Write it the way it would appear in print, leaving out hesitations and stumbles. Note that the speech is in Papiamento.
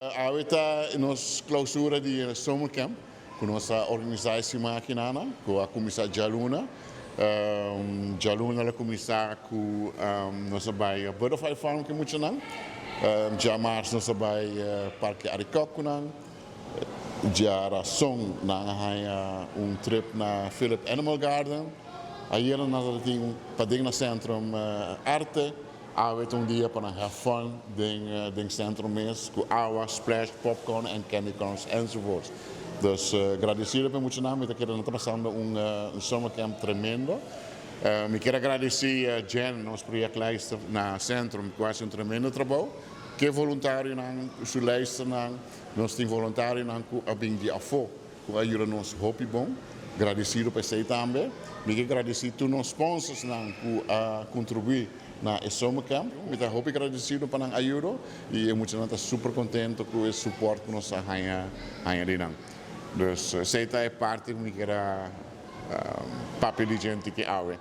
Awe ta nos clausura di summer camp cu nos a organisa e siman aki nan, cu a cuminsa dialuna. Dialuna el a cuminsa cu nos a bay Butterfly Farm cu muchanan. Diamars nos a bay Parke Arikok cu nan. Diarason nan a haya un trip na Philip Animal Garden. Ayera nos tin paden na Centrum Arte. Awe ta un dia pa nan have fun den centro mes cu awa, splash, popcorn and candy corns enzovoort. Dus gradecido pa muchanan, mi ta kere nan ta pasando un summer camp tremendo. Mi kier agradeci Jen, nos projectleider na Centrum, cu a haci un tremendo trabou. Cu voluntarionan, su lijsternan, nos tin voluntarionan cu a bin di afo, cu a yuda nos hopi bon. Gradecido pa esey tambe. Mi kier gradici tur nos sponsorsnan cu a contribui na e summer camp. Mi ta hopi gradecido pa nan ayudo y muchanan ta super contento cu e support cu nos a haya di nan. Dus esey ta e parti cu mi kier papia di gente cu awe.